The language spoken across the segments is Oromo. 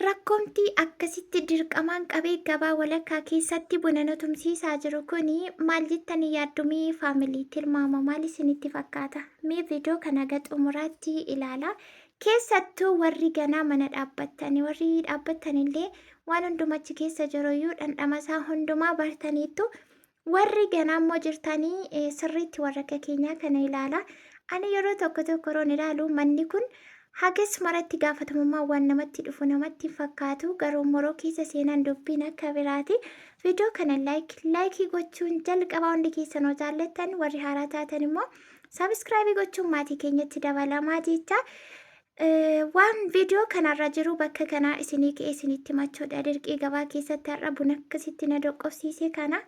Rakkoomti akkasitti dirqamaan qabee gabaa walakkaa keessatti buna nu tumsiisaa jiru kuni maal jettanii yaaddu mee faamilii tilmaama maal isinitti fakkaata? Mee viidiyoo kana haga xumuraatti ilaala. Keessattuu warri ganaa mana dhaabbattani warri dhaabbattanillee waan hunduma achi keessa jiruyyuu dhandhamasaa hundumaa bartaniittu. Warri ganaa immoo jirtanii sirriitti warra akka keenyaa kana ilaala. Ani yeroo tokko tokko yeroon ilaalu manni kun hagas maratti gaafatamummaa waan namatti dhufu namatti hin fakkaatu garuu moroo keessa seenan dubbiin akka biraati. Viidiyoo kana laayik laayikii gochuun jalqabaa hundi keessan hoo jaallattan warri haaraa taatan immoo sabiskiraayibii gochuun maatii keenyatti dabalamaa jecha. Waan viidiyoo kanarra jiru bakka kanaa isinii ka'ee isinitti himachuudha. Dirqii gabaa keessatti har'a buna akkasitti na doqqobsiise kana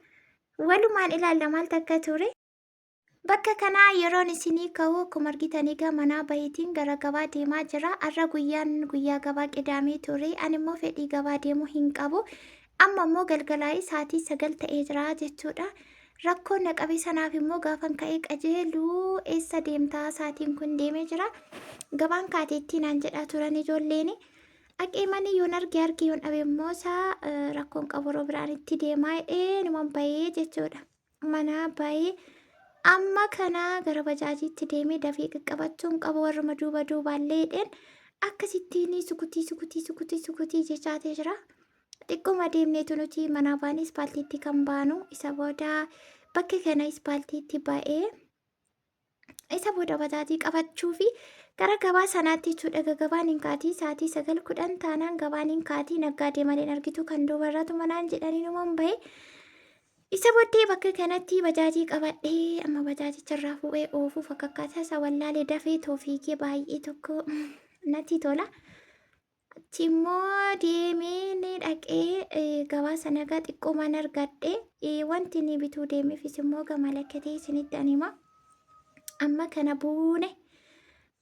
walumaan ilaalla maal takka ture. Bakka kanaa yeroon isinii ka'u akkuma argitan egaa manaa baheetiin gara gabaa deemaa jira. Har'a guyyaan guyyaa gabaa qidaamee ture. Ani immoo fedhii gabaa deemuu hin qabu. Amma immoo galgalaa'ee sa'aatii 9 ta'ee jira jechuudha. Rakkoon na qabe sanaaf immoo gaafan ka'ee qajeelu eessa deemtaa sa'aatiin kun deemee jira. Gabaan kaateettii naan jedhaa turan ijoolleen. Dhaqee manii yoon arge arge yoon dhabe immoo isaa rakkoon qabu yeroo biraan itti deemaa jedhee numan bahee jechuudha. Manaa bahee amma kana gara bajaajiitti deemee dafee qaqqabachuun qabu warruma duuba duubaallee jedheen akkasittiin sukutii sukutii sukutii sukutii jechaatee jira. Xiqquma deemneetu nuti manaa baanee ispaaltiitti kan baanu isa booda bakka kana ispaaltiitti ba'ee isa booda bajaajii qabachuu fi gara gabaa sanaatti jechuudha. Gabaan hin kaatii sa'aatii 9 10 taanaan gabaan hin kaatii naggaadee malee hin argitu kan duubarraatu manaan jedhanii numan bahe. Isa booddee bakka kanatti bajaajii qabadhee amma bajaajicha irraa fuudhee oofuuf akka akkaataa isaa wallaalee dafee too fiigee baay'ee tokko natti tola. Achi immoo deemee ni dhaqee gabaa sana egaa xiqqoomaan argadhe. Wanti inni bituu deemeefis immoo gama lakkatee isinitti an hima. Amma kana buune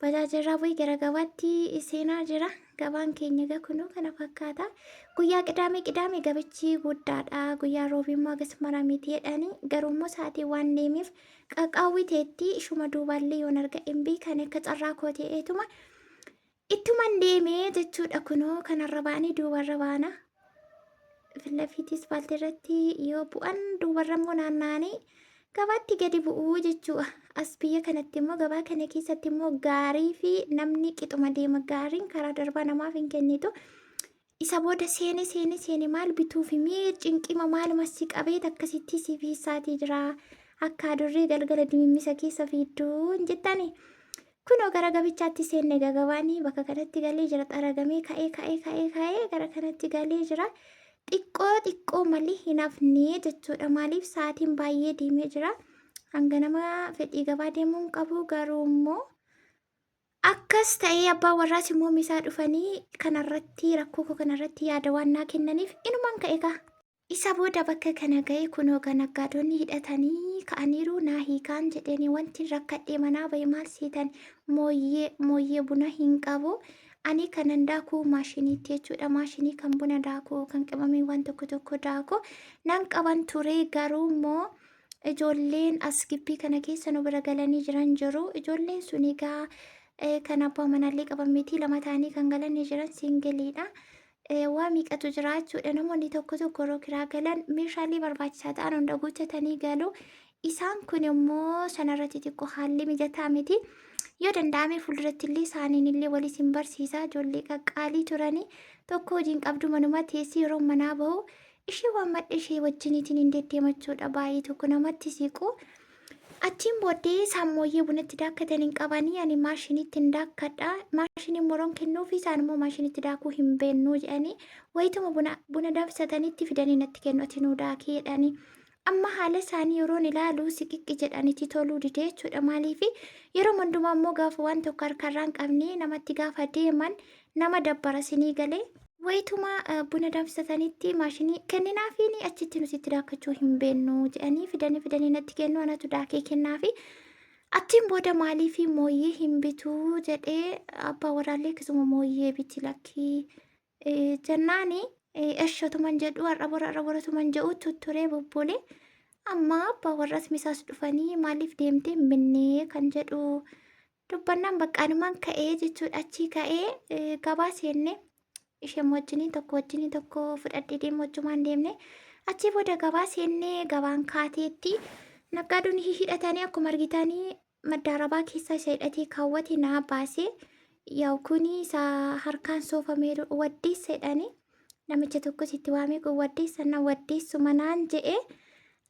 bajaajarraa bu'ee gara gabaatti seenaa jira. Gabaan keenya egaa kunoo kana fakkaata. Guyyaa qidaamee qidaamee gabichi guddaadha. Guyyaa roobii immoo hagas mara miti jedhanii garuu immoo sa'aatii waan deemeef qaqqaawwi teetti ishuma duubaallee yoon arga hin beekan akka carraa koo ta'eetuma. Ittuman deemee jechuudha kunoo kanarra ba'anii duubarra baana. Fillafiitii ispaaltii irratti yoo bu'an duubarra immoo naanna'anii gabaatti gadi bu'uu jechuudha. As biyya kanatti immoo gabaa kana keessatti immoo gaarii fi namni qixuma deema gaariin karaa darbaa namaaf hin kennitu. Isa booda seene seene seene maal bituufi mee cinqima maaluma si qabee akkasitti si fiissaatii jira. Akka adurree galgala dimimmisa keessa fiidduu hin jettani. Kunoo gara gabichaatti seenne gagabaanii bakka kanatti galee jira xaragamee ka'ee ka'ee ka'ee ka'ee gara kanatti galee jira. Xiqqoo xiqqoo malee hin hafne jechuudha. Maaliif sa'aatiin baay'ee deemee jira. Hanga nama fedhii gabaa deemuu hin qabu garuu immoo Akkas ta'ee abbaan warraas immoo misaa dhufanii kanarratti rakkoo koo kanarratti yaada waan naa kennaniif inuman ka'e kaa. Isa booda bakka kana ga'e kunoo ga naggaadonni hidhatanii ka'aniiru naa hiikaan jedheeni wanti rakkadhee manaa ba'e maal seetan mooyyee mooyyee buna hin qabu ani kanan daakuu maashiniitti jechuudha maashinii kan buna daakuu kan qimamiiwwan tokko tokko daaku nan qaban ture garuu immoo Ijoolleen as gibbii kana keessa nu bira galanii jiran jiru. Ijoolleen sun egaa kan abbaa manaallee qaban miti lama ta'anii kan galanii jiran siingiliidha. Waa meeqatu jira jechuudha. Namoonni tokko tokko yeroo kiraa galan meeshaalee barbaachisaa ta'an hunda guuttatanii galu. Isaan kun immoo sanarratti xiqqoo haalli mijataa miti. Yoo danda'ame fuulduratti illee isaaniin illee wal isin barsiisa. Ijoollee qaqqaalii turanii tokko hojiin qabdu manuma teessi yeroo manaa bahu Ishee waammadhe ishee wajjiniitiin hin deddeemachuudha baay'ee tokko namatti siqu. Achiin booddee isaan mooyyee bunatti daakkatan hin qabanii ani maashiniitti hin daakkadha. Maashiniin moroon kennuufi isaan immoo maashiniitti daakuu hin beennuu jedhanii wayituma buna buna danfisatanitti fidanii natti kennu ati nuu daakii jedhanii. Amma haala isaanii yeroon ilaalu siqiqqi jedhanitti toluu dide jechuudha. Maaliif yeroo hundumaa immoo gaafa waan tokko harkarraa hin qabne namatti gaafa deeman nama dabbara sinii galee. Wayituma buna danfisatanitti maashinii kenninaafiin achitti nuti itti daakkachuu hin beennu jedhanii fidanii fidanii natti kennu anatu daakee kennaafi. Achiin booda maaliif mooyyee hin bituu jedhee abbaa warraallee akkasuma mooyyee biti lakkii jennaani eshotuman jedhu har'a bora har'a boratuman jedhu tutturee bubbulee amma abbaa warraas misaas dhufanii maaliif deemtee hin binnee kan jedhu dubbannaan baqqaanumaan ka'ee jechuudha achii ka'ee gabaa seenne. Isheen wajjiniin tokko wajjiniin tokko fudhadhee deemu wajjumaan deemne. Achii booda gabaa seennee gabaan kaateetti naggaadoon hidhatanii akkuma argitanii maddaarabaa keessa isa hidhatee kaawwate naa baase. Yaa'u kuni isa harkaan soofamee waddeessa jedhanii namicha tokkos itti waamee kun waddeessa na waddeessuma naan jedhe.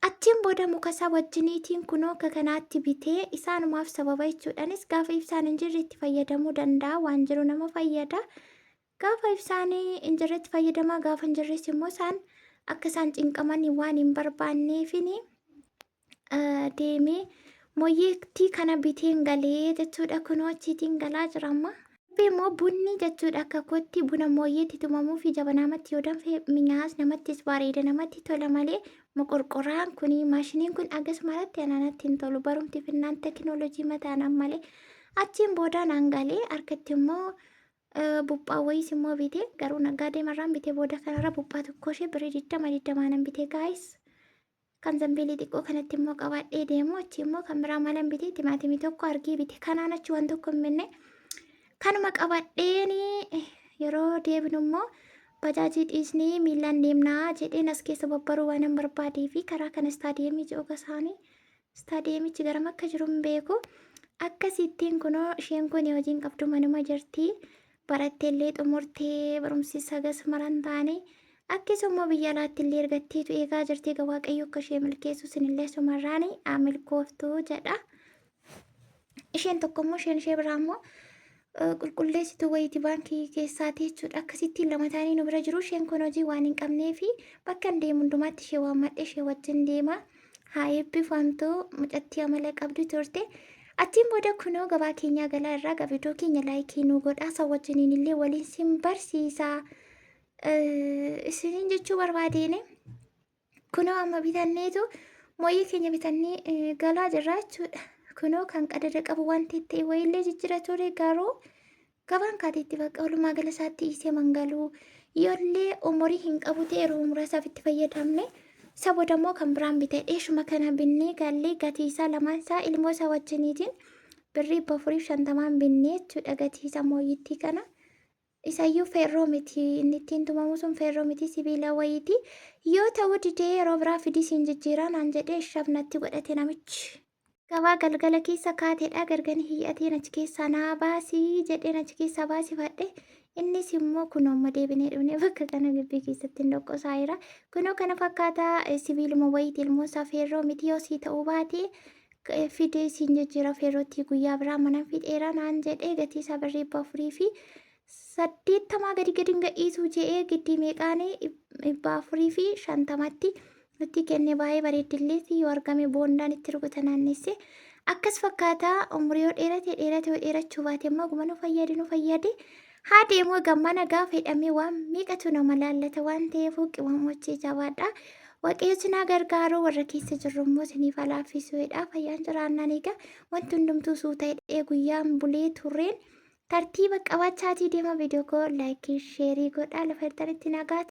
Achiin booda muka isaa wajjiniitiin kunoo akka kanaatti bitee isaanumaaf sababa jechuudhaanis gaafa ibsaan hin jirre itti fayyadamuu danda'a waan jiru nama fayyada. Gaafa ibsaan hin jirretti fayyadamaa gaafa hin jirres immoo isaan akka isaan cinqaman waan hin barbaanneefini deemee mooyyeettii kana biteen galee jechuudha. Kunoo achiitiin galaa jira amma. Immoo bunni jechuudha akka kootti buna mooyyeetti tumamuu fi jabanaamatti yoo danfe minyaas namattis bareeda namatti tola malee moqorqoraan kun maashiniin kun akkasumalatti ananatti hin tolu barumti finnaan tekinooloojii mataanaan malee achiin boodaan hangalee harkatti immoo buphaa wayiis immoo bite garuu naggaadee marraan bite booda kanarra buphaa tokko ishee birrii digdama digdamaanan bite gaayis. Kan zambiilii xiqqoo kanatti immoo qabadhee deemu achi immoo kan biraa malan bite timaatimii tokko argee bite kanaan achi waan tokko hin binne kanuma qabadheen yeroo deebinu immoo bajaajii dhiisnee miilaan deemnaa jedheen as keessa babbaruu waan hin barbaadee fi karaa kana istaadiyeemii jiru gosaanii istaadiyeemichi garam akka jiru hin beeku. Akkasittiin kunoo isheen kun hojiin qabdu manuma jirti. Baratteellee xumurtee barumsi sagas maran taane akkasuma biyya alaatti illee ergatteetu eegaa jirti. Egaa Waaqayyo akka ishee milkeessu isinillee sumarraan haa milkooftu jedha. Isheen tokko immoo isheen ishee biraa immoo qulqulleessituu wayiiti baankii keessaati jechuudha. Akkasittiin lama ta'anii nu bira jiru. Isheen kun hojii waan hin qabneefi bakka hin deemu hundumaatti ishee waammadhe ishee wajjin deema. Haa eebbifamtu mucattii amala qabdu turte. Achiin booda kunoo gabaa keenyaa galaa irraa viidiyoo keenya laayikii nu godhaa. Isa wajjiniin illee waliin sin barsiisa. Isiniin jechuu barbaadeeni. Kunoo amma bitanneetu mooyyee keenya bitannee galaa jirra jechuudha. Kunoo kan qadada qabu wanti ta'e wayiillee jijjiira ture garuu gabaan kaateetti bakka walumaa gala isaatti dhiisee mangaluu yoollee umurii hin qabu ta'e yeroo muraasaaf itti fayyadamne isa booda immoo kan biraan bitee dheeshuma kana binnee gallee gatii isaa lamaan isaa ilmoo isaa wajjiniitiin birrii 450n binnee jechuudha gatii isaa mooyyittii kana. Isayyuu feerroo miti inni ittiin tumamu sun feerroo miti sibiila wayiiti. Yoo ta'uu didee yeroo biraa fidii siin jijjiiraa naan jedhee ishaaf natti godhate namichi. Gabaa galgala keessa kaateedha gargani hiyyateen achi keessaa naa baasii jedheen achi keessaa baasifadhe. Innis immoo kunoo amma deebinee dhufnee bakka kana gibbii keessatti hin dhoqqosaa jira. Kunoo kana fakkaataa sibiiluma wayiiti ilmoon isaa feerroo miti yoo sii ta'uu baate fidee siin jijjiira feerrootti guyyaa biraa mana fixeera naan jedhee gatii isaa birrii 480 gadi gadi hin gadhiisuu je'ee giddii meeqaanii 450tti nutti kenne baay'ee bareeddilleeti yoo argame boondaan itti rukuta naannesse akkas fakkaataa umurii yoo dheerate dheerate yoo dheerachuu baate immoo guma nu fayyade nu fayyade haa deemu egaa mana gaafa hidhamee waan meeqatu nama laallata waan ta'eef qimamochee jabaadha. Waaqayyo sinaa gargaaru warra keessa jirru immoo isiniif haa laaffisuudha. Fayyaan jiraannaan egaa wanti hundumtuu suuta hidhee guyyaan bulee turreen tartiiba qabachaatii deema viidiyoo koo laayikii sheerii godhaa lafa jirtanitti nagaa.